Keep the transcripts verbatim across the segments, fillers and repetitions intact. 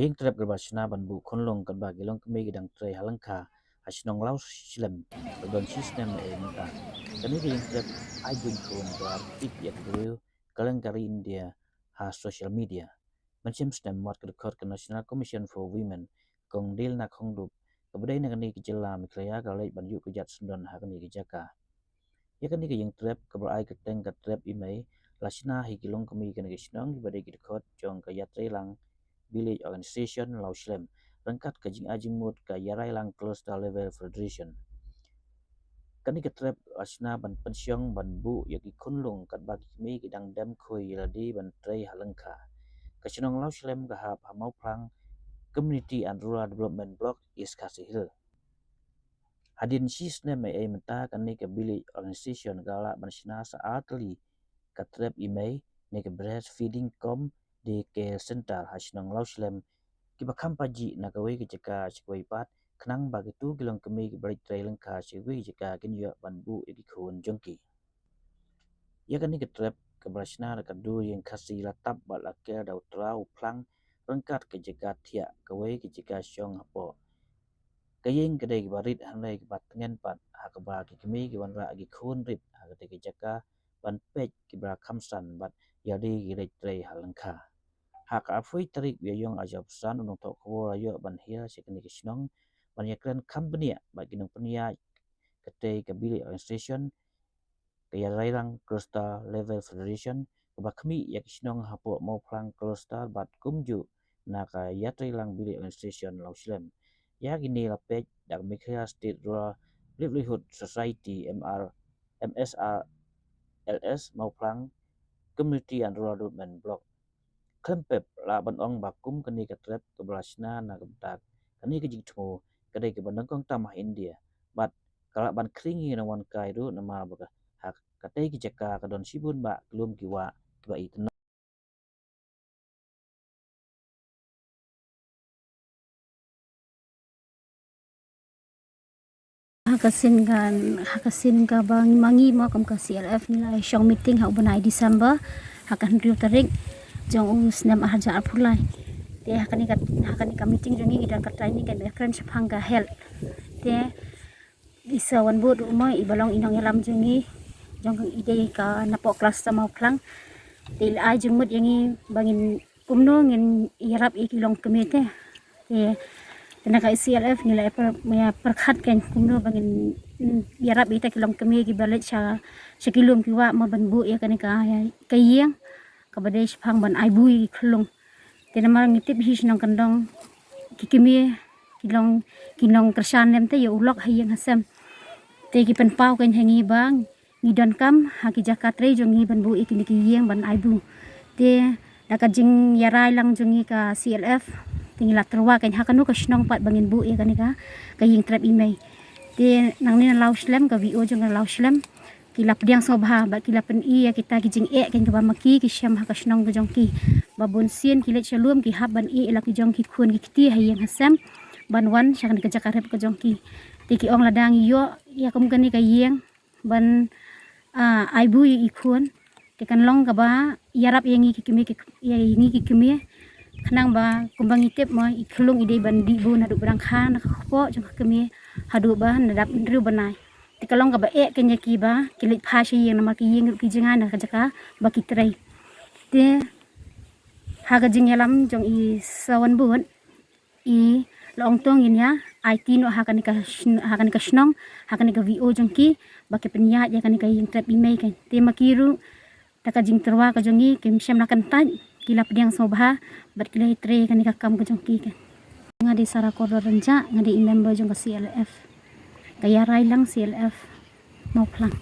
Ïing trep kaba shna ban buh khunlung katba ki longkmie ki dang trei ha lyngkha ha shnong Lawslem, ka don shi snem ei mynta. Kane ka ïing trep ai jingkhun ba pik ïa ka briew kylleng ka ri India ha social media. Mynshem snem wat ka dkhot ka National Commission for Women, Kong Dilna Khongdup, kaba dei na kane ka jylla Meghalaya, ka leit ban ïuh kjat syndon ha kane ka jaka. Ïa kane ka ïing trep kaba ai kyrteng ka Trep i Mei la shna ha ki longkmie kane ka shnong kiba dei ki dkhot jong ka Ïatreilang Village Organization Lawslem, ryngkat ka jingai jingmut ka Ïarailang Cluster Level Federation. Kane ka trep la shna ban pynshong ban buh ïa ki khunlung katba ki kmie ki dang dem khuid ïa lade ban trei ha lyngkha. Ka shnong Lawslem ka hap ha Mawphlang Community and Rural Development Block, East Khasi Hills. Hadien shi snem ei mynta kane ka Village Organization ka lah ban shna sa ar tylli ka Trep i Mei ne ka Breastfeeding cum Day Care Center ha shnong Lawslem, kiba kham pajih na kawei ka jaka sha kawei pat, khnang ba kito ki longkmie kiba leit trei lyngkha sha kawei ka jaka kin ïoh ban buh ïa ki khun jong ki. Ïa kane ka trep kaba la shna da ka dur ïing Khasi la tap bad la ker da u trai u phlang ryngkat ka jaka thiah kawei ka jaka shong hapoh. Ka ïing ka dei kaba rit hynrei kaba tngen pat, ha kaba ki kmie ki wanrah ki khun rit ha katei ka jaka ban peit kiba kham san bad ïa lade ki leit trei ha lyngkha. Ha ka arphew tarik u Ïaïong arhajar arphew san, u nongthoh khubor la ïoh ban hiar sha kane ka shnong ban ïakren kham bniah bad ki nongpynïaid katei ka Village Organization, ka Ïarailang Cluster Level Federation, kaba khmih ïa ki shnong hapoh Mawphlang Cluster bad kumjuh na ka Ïatreilang Village Organization Lawslem. Ïa kine la peit da ka Meghalaya State Rural Livelihood Society, M R, M S R L S, Mawphlang Community and Rural Development Block. Khlem pep lah ban ong ba kum kane ka trep kaba la shna na ka bynta kane ka jingthmu ka dei kaba nyngkong tam ha India bad ka lah ban khring ïa ka nongwan kai ruh namar ba ka, ha katei ka jaka ka don shibun bah ki lum ki wah kiba itynnad. Ha ka sien ka, ha ka sien kaba ma ngi mo kum ka C L F ngi la shong meeting ha u bnai December, ha ka hynriew tarik jong u snem arhajar arphew lai. Te ha kane ka, ha kane ka meeting jong ngi ngi don ka training kaba ïakren shaphang ka health. Te i Sawan Bud ruh mo iba long i nongïalam jong ngi, jong i dei ka napoh cluster Mawphlang. Te i la ai jingmut ïa ngi ba ngin kumno ngin ïarap ïa ki longkmie te. Te, te na ka C L F ngi la ïa pyrkhat kan kumno ba ngin, mm, ïarap ïa kita ki longkmie kiba leit sha, sha ki lum ki wah mo ban buh ïa kane ka, ka ïing kaba dei shaphang ban ai buh ïa ki khunlung. Te namar ngi tip hi shnong kyndong ki kmie ki long, ki long kyrshan lem te ïa u lok ha ïing ha sem. Te ki pynpaw kan ha ngi ba ngi donkam ha ki jaka trei jong ngi ban buh ïa kine ki ïing ban ai buh. Te da ka jingïarai lang jong ngi ka C L F te ngi la tyrwa kan ha kano ka shnong pat ba ngin buh ïa kane ka, ka ïing trep i mei. Te nangne na Lawslem, ka V O jong ka Lawslem ki la pdiang sngewbha bad ki la pyni ïa kita ki jingeh kan kaba ma ki ki shem ha ka shnong ka jong ki. Ba bun sien ki leit sha lum ki hap ban ïeh la ki jong ki khun ki kti ha ïing ha sem ban wan sha kane ka jaka rep ka jong ki. Te ki ong lada ngi ïoh ïa kum kane ka ïing ban, ah, ai buh ïa i khun, te kan long kaba ïarap ïa ngi ki kmie, ki, ïa ngi ki kmie. Khnang ba kumba ngi tip mo i khunlung i dei ban dih buh naduh ba dang kha na ka kpoh jong ka kmie haduh ba na dap hynriew bnai. Te ka long kaba eh kan ïa ki ba ki leit phai sha ïing namar ki ïing ruh ki jngai na ka jaka ba ki trei. Te ha ka jingïalam jong i Sawan Bud i la ong to ngin ïa aiti noh ha kane ka shn-, ha kane ka shnong, ha kane ka V O jong ki ba ki pynïaid ïa kane ka ïing trep i mei kan. Te ma ki ruh da ka jingtyrwa ka jong ngi kim shym la kyntait, ki la pdiang sngewbha bad ki la ïatrei ïa kane ka kam ka jong ki kan. Nga dei Sarah Kordor Rynjah, nga dei i member jong ka C L F ka Ïarailang C L F Mawphlang.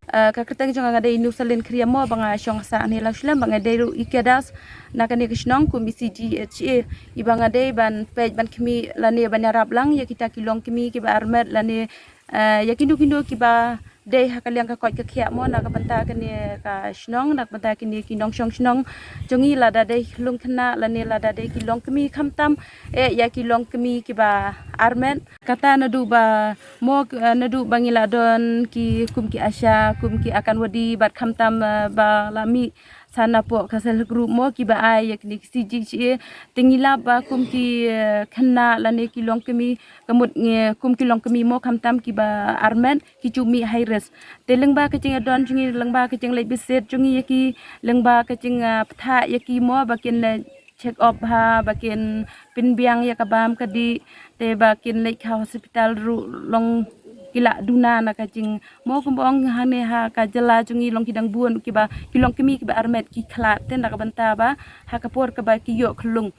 Ah, ka kyrteng jong nga nga dei Nusalin Khriam mo, ba nga shong sah ne Lawslem, ba nga dei ruh i Kedas na kane ka shnong kum i C G H A, i ba nga dei ban peit ban khmih lane ban ïarap lang ïa kita ki longkmie kiba armet lane, ah, ïa kino kino kiba dei ha ka liang ka koit ka khiah mo na ka bynta kane ka shnong, na ka bynta kine ki nongshong shnong jong ngi, lada dei ki longkhynnah lane lada dei ki longkmie khamtam, eh, ïa ki longkmie kiba armet. Kata naduh ba mo, eh, naduh ba ngi la don ki kum ki ASHA, kum ki Anganwadi bad khamtam, eh, ba la mih sana poh ka self help group mo kiba ai ïa kine ki C G C A. Te ngi lap ba kum ki, eh, khynnah lane ki longkmie, ka mut ngi kum ki longkmie mo khamtam kiba armet ki ju mih high risk. Te lyngba ka jingïadon jong ngi, lyngba ka jingleit visit jong ngi ïa ki, lyngba ka jing, ah, pynthah ïa ki mo ba kin, eh, check up ha, ba kin pynbiang ïa ka bam ka dih, te ba kin leit ha hospital ruh long ki la duna na ka jing mo kumba ong hangne ha ka jylla jong ngi long ki dang bun kiba ki longkmie kiba armet ki khlad te na ka bynta ba ha ka por kaba ki ïoh khyllung.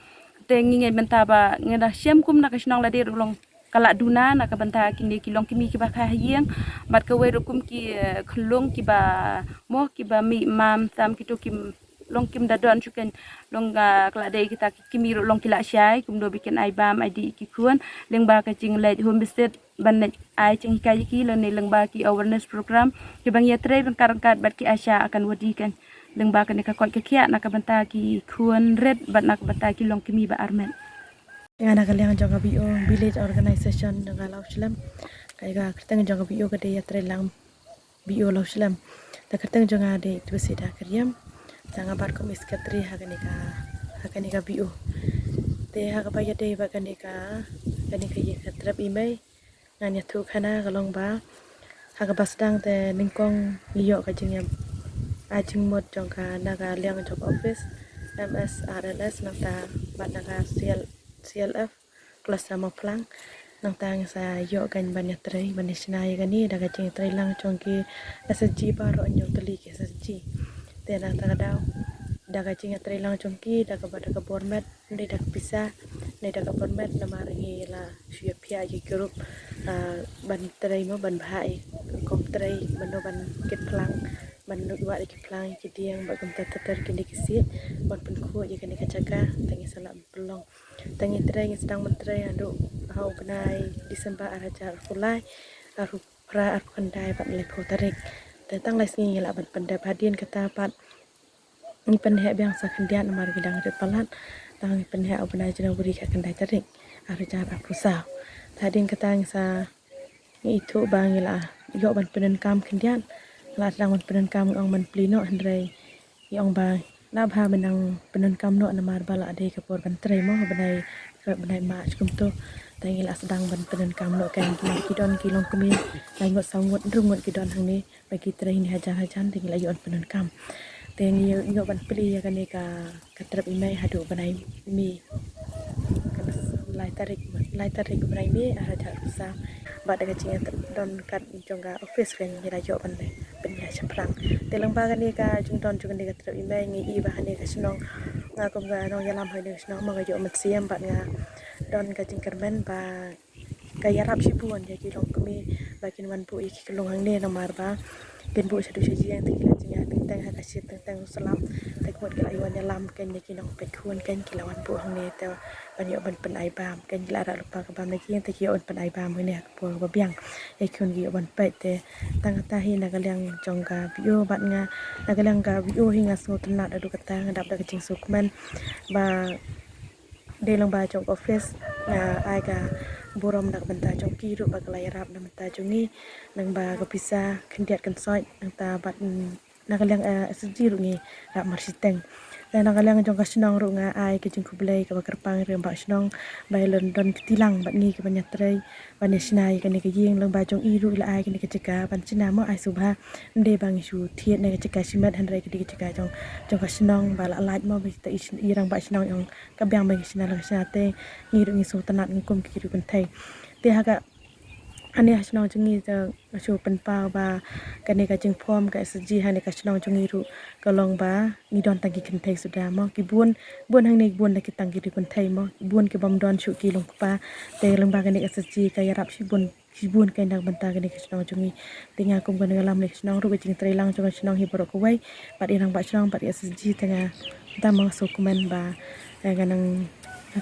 Te ngi ngeit mynta ba ngi da shem kum na ka shnong lade ruh long ka la duna na ka bynta kine ki longkmie kiba kha ha ïing bad kawei ruh kum ki, eh, khyllung kiba mo kiba mih mam tam kito kim long kim da don shuh kein long, ah, ka la dei kita ki kmie ruh long ki la shai kumno ba kin ai bam ai dih ki khun lyngba ka jingleit home visit ban leit ai jinghikai ïa ki lane lyngba ki awareness program kiba ngi ïatrei ryngkat ryngkat bad ki ASHA Anganwadi kein lyngba kane ka koit ka khiah na ka bynta ki khun rit bad na ka bynta ki longkmie ba armet. Nga na ka liang jong ka V O Village Organization jong ka Lawshlem. Ka, ka kyrteng jong ka V O ka dei ïatrei lang V O Lawshlem. Te kyrteng jong nga dei Tbisida Kyriem. Te nga bat kum i secretary ha kane ka, ha kane ka V O. Te ha kaba ïadei bad kane ka, kane ka ïing ka trep i mei. Ngan ïathuh khana ka long ba ha kaba sdang te nyngkong ngi ïoh ka jingïa, ah, jingmut jong ka na ka liang jong office M S R L S nangta bad na ka C L, C L F Cluster Mawphlang. Nangta ngi sa ïoh kan ban ïatrei ban ïashna ïa kane da ka jingïatrei lang jong ki S H G baroh hynñiew tylli ki S H G. Te nangta ka daw da ka jingïatrei lang jong ki da kaba da ka bor met, ne da ka pisa, ne da ka bor met namar ngi la shu ïa pia ïa ki group, ah, ban trei mo ban bha ïa ka rukom trei mano ban kit phlang ban nud wad ïa ki phlang ïa ki dieng ba kumta ter ter kine ki sit ban pynkhuid ïa kane ka jaka. Te ngi sa lah ban pynlong. Te ngi trei ngi sdang ban trei haduh ha u bnai December ar hajar arphew lai, arphew phra, arphew khyndai bad laiphew tarik. Te tang lai sngi ngi lah ban pyndep hadien kata pat ngi pynheh biang sa khyndiat namar ngi dang rit palat. Tang ngi pynheh u bnai January ka khyndai tarik ar hajar arphew saw. Te hadien kata ngi sa ngi ithuh ba ngi la ïoh ban pyndonkam khyndiat. La sdang ban pyndonkam ngi ong ban plie noh hynrei ngi ong ba la bha ban nang pyndonkam noh namar ba la dei ka por ban trei mo bnai, bnai March kumto. Te ngi la sdang ban pyndonkam noh kein ki, ki don ki longkmie lai ngut saw ngut hynriew ngut ki don hangne ba ki trei hangne hajan hajan te ngi la ïoh ban pyndonkam. Te ngi ïoh ban plie ïa kane ka, ka trep i mei haduh bnai May. Ka lai tarik, lai tarik bnai May ar hajar arphew saw. Bad da ka jingïadon kat jong ka office kein ngi la ïoh ban pynïaid shaphrang. Te lyngba kane ka jingdon jong kane ka trep i mei ngi i ba hane ka shnong, nga kum ka nongïalam hane ka shnong ma nga ïoh mynsiem bad nga don ka jingkyrmen ba ka ïarap shibun ïa ki longkmie ba kin wan buh ïa ki kyllung hangne namar ba kin buh shaduh sha ïing te ki la jingïaid teng teng ha ka shit teng teng slap. Te ka mut ki la ïoh wan ïalam kein ïa ki nongpeit khun kein ki la wan buh hangne te ban ïoh ban pynai bam kein ki la rah lypa ka bam na ki ïing te ki ïoh ban pynai bam hangne ha ka por ba biang ïa ki khun ki ïoh ban peit. Te tang kata hi na ka liang jong ka V O bad nga na ka liang ka V O hi nga sngewtynnat haduh kata nga dap da ka jingsngewkmen ba dei lyngba jong office nga ai ka burom na ka bynta jong ki ruh ba ka la ïarap na ka bynta jong ngi lyngba ka pisa khyndiat kynsoit nangta bad, mm, na ka liang, eh, S H G ruh ngi rap marshiteng. Te na ka liang jong ka shnong ruh nga ai ka jingkhublei kaba kyrpang ïa u rangbah shnong ba i la don kti lang bad ngi ki ban ïatrei ban ïashna ïa kane ka ïing lyngba jong i ruh i la ai kane ka jaka ban shna mo ai sngewbha. Ym dei ba ngi shu thied na ka jaka shimet hynrei ka dei ka jaka jong, jong ka shnong ba la lait mo ba i rangbah shnong i ong ka biang ba ngi shna la ka shna te ngi ruh ngi sngewtynnat ngi kum ki riew kynthei. Te ha ka, hane ha shnong jong ngi te nga shu pynpaw ba kane ka jingform ka S H G hane ka shnong jong ngi ruh ka long ba ngi don tang ki kynthei suda mo ki bun, bun hangne ki bun da ki tang ki riew kynthei mo bun ki bym don shuh ki long kpa. Te lyngba kane ka S H G ka ïarap shibun shibun kein na ka bynta kane ka shnong jong ngi. Te nga kum ka nongïalam ne ka shnong ruh ka jingtrei lang jong ka shnong hi baroh kawei bad i rangbah shnong bad i S H G te nga, te ma nga sngewkmen ba, eh, ka nang,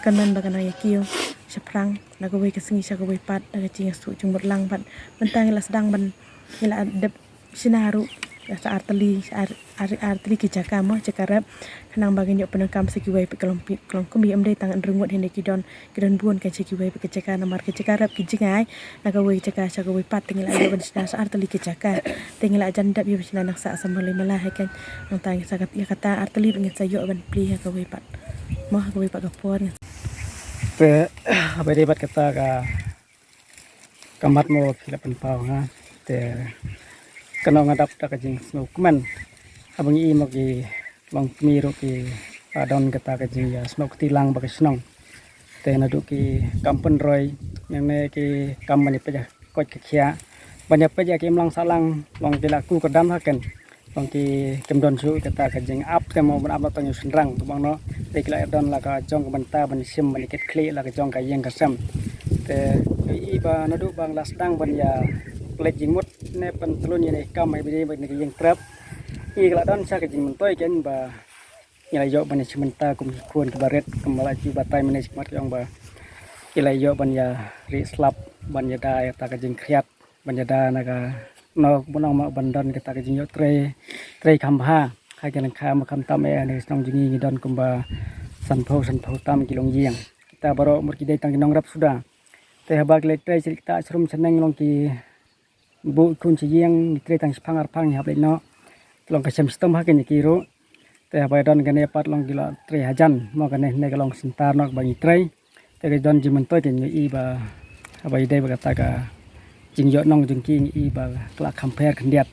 ka nang ba ka nang ïa kiew shaphrang na kawei ka sngi sha kawei pat da ka jingïasyllok jingmut lang bad mynta ngi la sdang ban ngi la dep shna ruh Sa artylli, sa ar, ar, artylli ki jaka mo, jaka rep. Khnang ba ngin ïoh pyndonkam sa kiwei pat ka long pi, ka long kmie, ym dei tang Ynryngut hi ne, ki don, ki don bun kan sa kiwei pat ka jaka, namar ka jaka rep ki jngai na kawei ka jaka sha kawei pat, te ngi la ïoh ban shna sa artylli ki jaka. Te ngi la jan dep ïa ban shna nang sa sa mala mala hi kan. Nangta ngi sa kat, ïa kata artylli ba ngin sa ïoh ban plie ha kawei pat. Mo ha kawei pat ka por ngi. Te haba dei bad kata ka ka mat mo phi la pynpaw nga. Te kano nga dap da ka jingsngew kmen haba ngi i mo ki longkmie ruh ki, ah, don kata ka jingïasnoh kti lang bad ka shnong. Te naduh ki kam pynroi, nangne ki kam ban ïa peit ïa ka koit ka khiah, ban ïa peit ïa ki imlang sahlang, long ki la ku kyrdan ha ken. Long ki, kim don shuh kata ka jingap te mo ban ap noh tang ïa u shynrang, kumno te ki la don la ka jong ka bynta ban shim ban ïa kit khlieh la ka jong ka ïing ka sem. Te i ba naduh ba nga la sdang ban ïa pynleit jingmut ne pyntylun ïa ne kam ai bidi bad ne ka ïing trep, i ka la don sha ka jingmyntoi ken ba ngi la ïoh ban ïa shim bynta kum ki khun kiba rit, kumba la ju batai mynne shakhmat ki ong ba ki la ïoh ban ïa rieh slap, ban ïada ïa kata ka jingkhriat, ban ïada na ka, no, ban ong ma ban don kata ka jingïoh trei, trei kham bha ha ki lyngkha, ma khamtam eh ha kane ka shnong jong ngi ngi don kumba sanphew, sanphew tam ki longïing. Kita baroh mut ki dei tang ki nongrep suda. Te haba ki leit trei sha kita shrum shaneng long ki buh khun sha ïing, ngi trei tang shiphang arphang ngi hap leit noh. Long ka shem shitom ha kane ki ruh. Te haba don kane pat long ki la trei hajan, mo kane ne ka long center noh ba ngi trei. Te ka don jingmyntoi ken ngi i ba haba i dei ba kata ka jingïoh nong jong ki ngi i ba ka la kham pher khyndiat.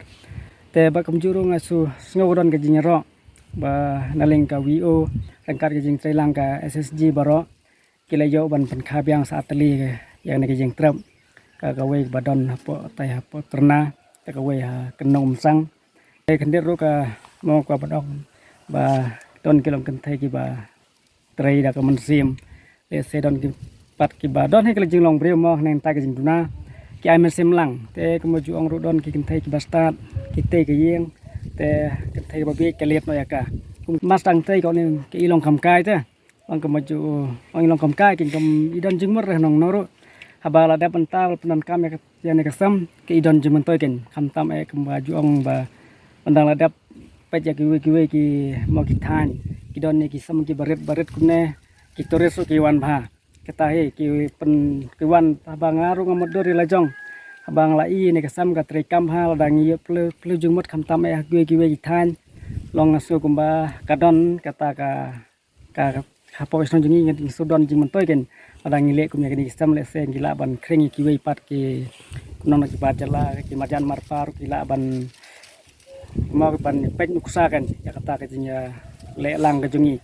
Te ba kumjuh ruh nga shu sngew ka don ka jingïaroh ba na liang ka V O ryngkat ka jingtrei lang ka S S G baroh ki la ïoh ban pynkha biang sa artylli ïa kane ka jingtrep. Ka kawei ba don hapoh tai hapoh Tyrna, te kawei ha Kynnoh Umsang. Te khyndiat ruh ka mo ka ba don ba don ki long kynthei kiba trei da ka mynsiem. Lehse don ki pat kiba don hi ka la jinglong briew mo hangne mynta ka jingduna. Ki ai mynsiem lang. Te kumba ju ong ruh don ki kynthei kiba stad, ki tei ka ïing. Te kynthei ba bieit ka liat noh ïa ka. Kum mas tang tei ka ne ka i long kham kai te. Ong kumba ju ong i long kham kai kin kum i don jingmut re nong no ruh. Haba la dep bynta la pyndonkam ïa ka, ïa ne ka sem ka i don jingmyntoi kin. Khamtam eh kumba ju ong ba ynda la dep peit ïa kiwei kiwei ki mo ki thaiñ ki don ne ki sem kiba rit ba rit kumne, ki tourist ruh ki wan bha. Kata hi ki pyn, ki wan haba nga ruh nga mutdur ïa la jong. Haba nga la i ne ka sem ka trei kam ha lada ngi ïoh plie, plie jingmut khamtam eh ha kiwei kiwei ki thaiñ. Long nga sngew kumba ka don kata ka, ka, ka hapoh ka shnong jong ngi ngi shu don jingmyntoi ken. Lada ngi leh kum ïa kine ki sem lehse ngi lah ban khring ïa kiwei pat ki, kumno na kiba jylla ki marjan marpa ruh ki lah ban mo ban peit nuksa ken ïa kata ka jingïaleh lang ka jong ngi.